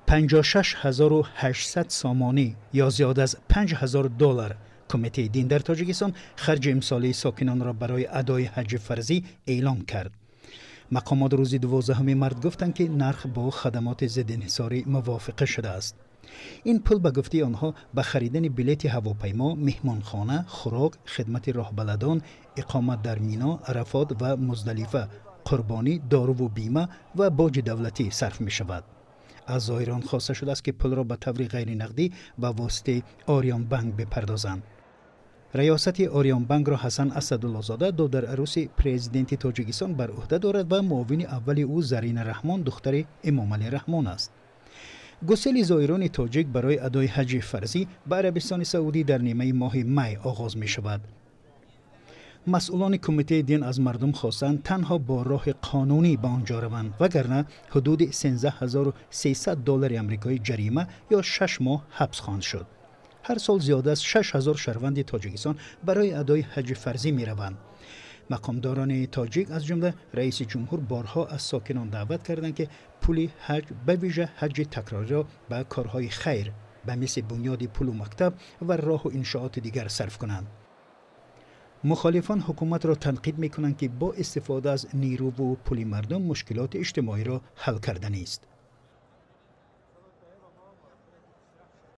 56 800 сомонӣ ё зиёд аз 5000 доллар. Кумитаи дин дар Тоҷикистон харҷи имсолии сокинонро барои адои ҳаҷҷи фарзӣ эълон кард. Мақомот рӯзи 12 март гуфтанд, ки нарх бо хадамоти зиддиинҳисорӣ мувофиқа шудааст. Ин пул, ба гуфтаи онҳо, ба харидани билети ҳавопаймо, меҳмонхона, хӯрок, хидмати роҳбаладон, иқомат дар Мино, Арафот ва Муздалифа, қурбонӣ, доруву бима ва боҷи давлатӣ сарф мешавад. Аз зоирон хоста шудааст, ки пулро ба таври ғайринақдӣ ба воситаи Ориёнбанк бипардозанд. Раёсати Ориёнбанкро Ҳасан Асадуллозода, додарарӯси президенти Тоҷикистон, бар ӯҳда дорад ва муовини аввали ӯ Зарина Раҳмон, духтари Эмомалӣ Раҳмон аст. Гусели зоирони тоҷик барои адои ҳаҷҷи фарзӣ ба Арабистони Саудӣ дар нимаи моҳи май оғоз мешавад. Масъулони кумитаи дин аз мардум хостанд, танҳо бо роҳи қонунӣ ба он ҷо раванд, вагарна ҳудуди 13 300 доллари амрикоӣ ҷарима ё 6 моҳ ҳабс хоҳанд шуд. Ҳар сол зиёда аз 6000 шаҳрванди Тоҷикистон барои адои ҳаҷҷи фарзӣ мераванд. Мақомдорони тоҷик, аз ҷумла раиси ҷумҳур, борҳо аз сокинон даъват карданд, ки пули ҳаҷ, ба вижа ҳаҷҷи такрориро, ба корҳои хайр, ба мисли бунёди пулу мактаб ва роҳу иншооти дигар сарф кунанд. Мухолифон ҳукуматро танқид мекунанд, ки бо истифода аз нерӯву пули мардум мушкилоти иҷтимоиро ҳал карданист.